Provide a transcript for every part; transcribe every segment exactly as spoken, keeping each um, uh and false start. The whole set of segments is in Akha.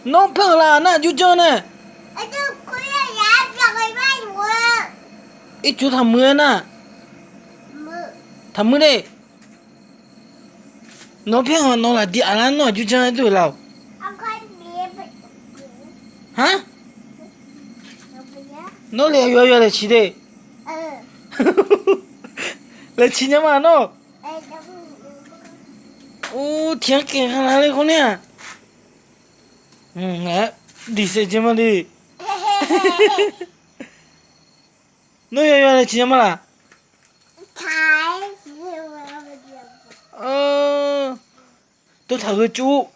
Nawr paer-euq laf nar jurjanr nae. Ircuf taqmuiq-aer nar. Taqmuiq de. Nawr paer-anr nawq lafdiq aqlar nawr-aq jurjanr-aer dur-euq laf-awq. Har? Nawr le yawyaw laeqciq de. Laeqciq nya ma nawr. Or, tiq-anr kaeq khalaf le khawf nar-aq. Diq saef jeq ma de. Nawr yawyaw laeqciq nya ma laf? Tov taqgheu cuf.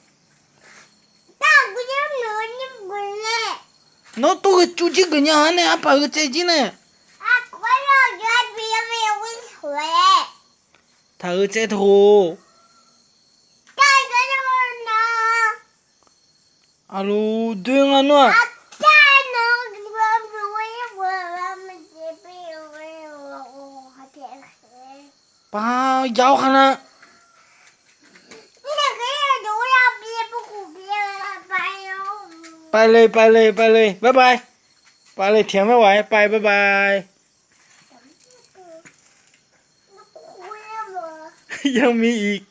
Nawr tov gheu cuf jir geuf nya-anr nae arpaq gheu tsaev jir nae. Taqgheu tsaev taq-or. Aqluf doer nga nawr-aq. Paq ya-awr kharnar. Pale pale pale, bye bye. Pale tiq-anr maerghaq-aer pale, bye bye. Yamir iq.